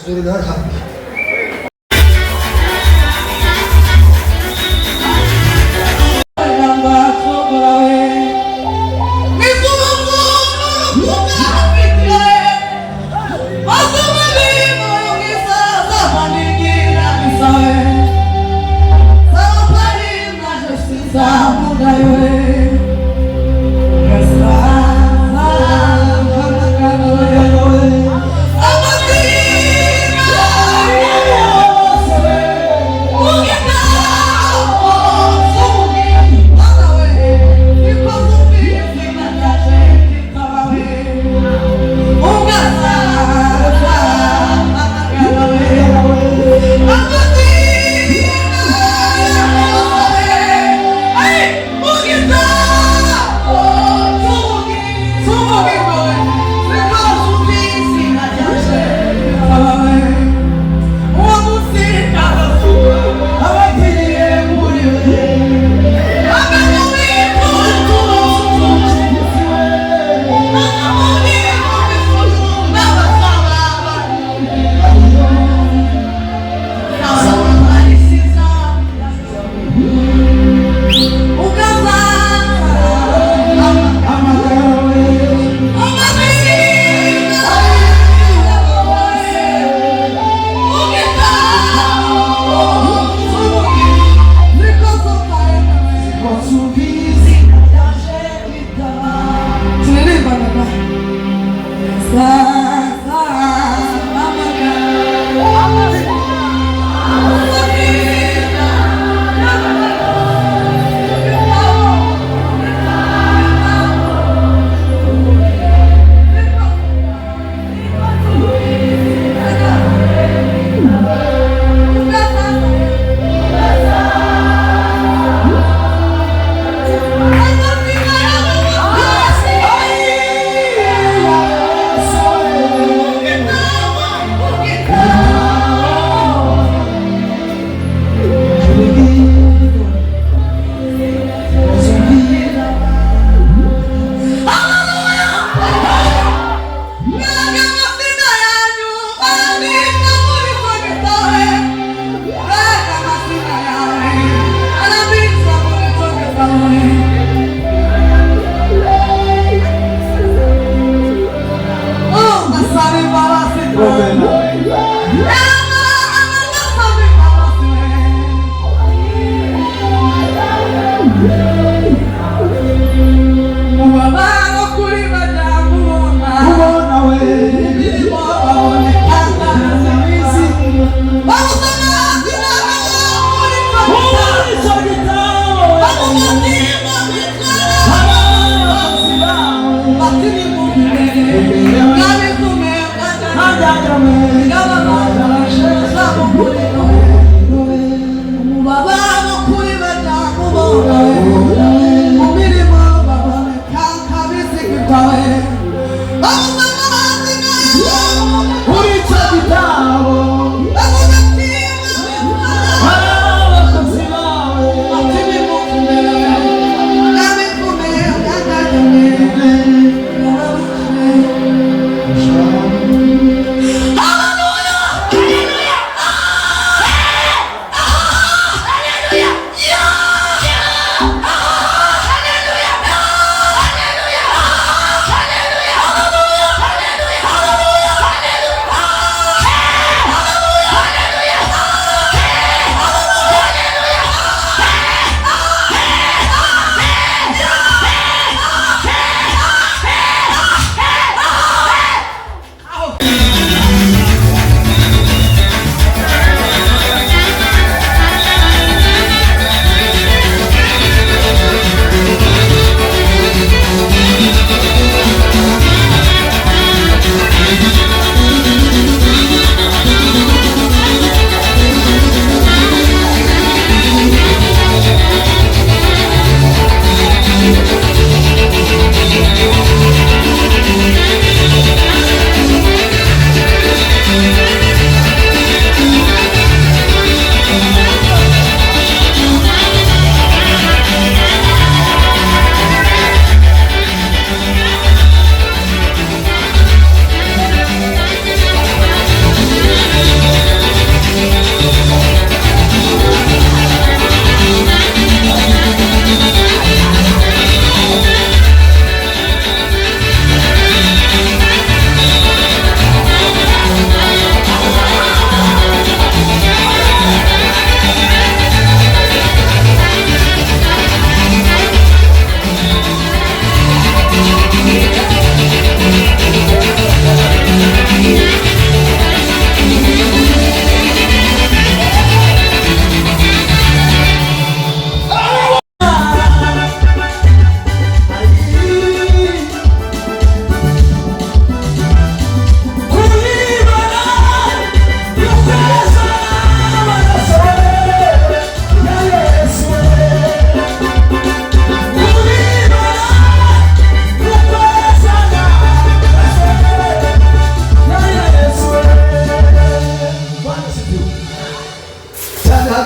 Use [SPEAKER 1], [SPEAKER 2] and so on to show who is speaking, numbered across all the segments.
[SPEAKER 1] जोरदार हात।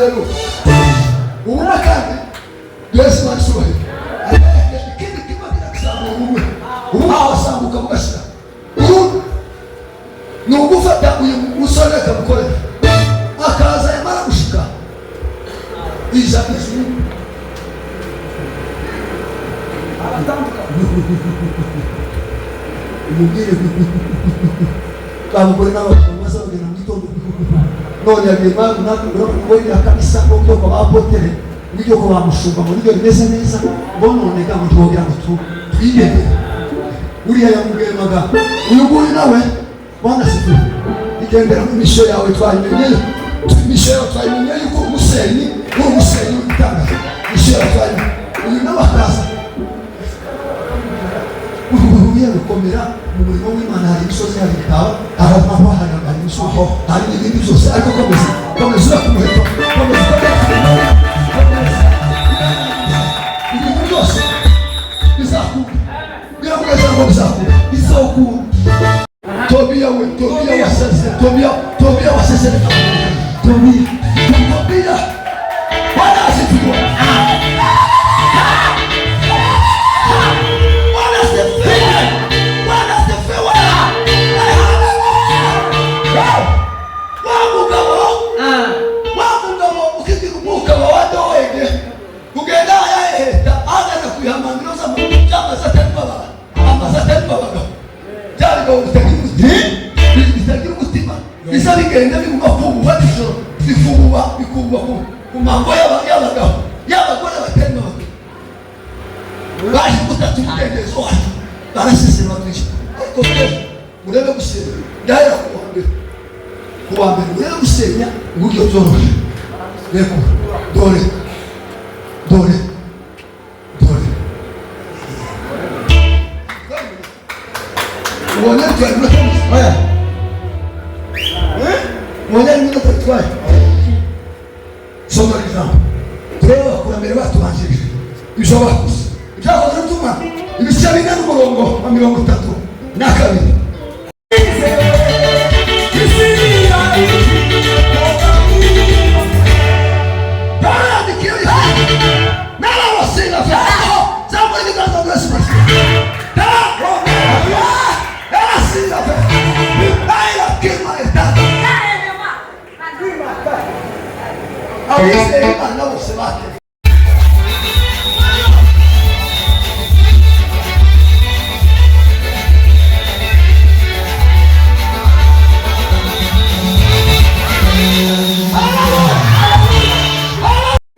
[SPEAKER 1] Haleluya. Ubumwe kandi Yesu arasubahira. Ikindi kiba kirakuzamura ubumwe. Ubumwe wasambuka mugashira. Urundi ni ugufata uyu musore akamukorera, akaza yamara gushika ija ijuru.
[SPEAKER 2] Aratandukanye.
[SPEAKER 1] Umubwire abagore n'abagabo maze bagenda mu gitondo none yagiye mpamvu natwe urabona ngo ya kabisa ngo byo kwa apotere n'ibyo kwa bamushumba ngo nibyo bimeze neza, ngo none ga ngo twongera ngo twiyemere. Uriya yamugemaga uyu nguyu nawe. Bwana sifiwe. Igendera mu misho yawe twayimenye, misho yawe twayimenye yuko umusenyi uri umusenyi w'igitangaza. Misho yawe twayimenye. Uyu nawe akaza uhuye gukomera mu murimo w'Imana. Hari imisozi, hari ibitabo, hari amahwa, hari imisozi, hari n'ibindi byose, ariko komeza, komeza ura ku muheto, komeza ukomere ku muheto, komeza. Ibintu byose bizakunda, biravuga ngo bizakunda, bizokunda. Tobiya we, Tobiya waseze, Tobiya, Tobiya waseze, Tobiya, Tobiya. Bwana asifiwe. Bwana asifiwe. Bwana asifiwe. Wa mugabo, wa mugabo ukigira umwuka wa Dowege ugenda ayaheta agana ku ihamaniro z'amazu atarimo abantu, amazu atarimo abagabo, bya bigabo bitagira umutima, bitagira umutima, biza bigenda biguma kububa nijoro, bikububa, bikububa ku mango y'abagabo, y'abagore batarimo abagabo. Baje gutata umudendezo wacu, barasesera batwisha. Ariko rero murebe gusenya, ndahera ku wa mbere, ku wa mbere murebe gusenya uburyo byoroshye. Reko dore, dore, dore, ubonye twari iminota, oya, ubonye ari iminota twari. Soma ijambo turebe abakurambere batubanjirije ibyo bakoze. Ibyakozwe n'Intumwa ibice 4 n'umurongo wa 32. Barandikiye n'ababasira zamura ibiganza byose. Yarasira ayira etata. Abizeye Imana bose bate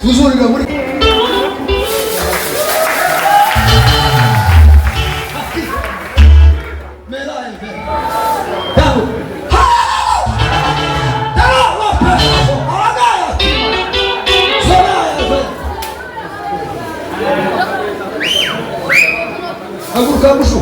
[SPEAKER 1] tuzurira muri Mera Tangu. Haguruka mushu.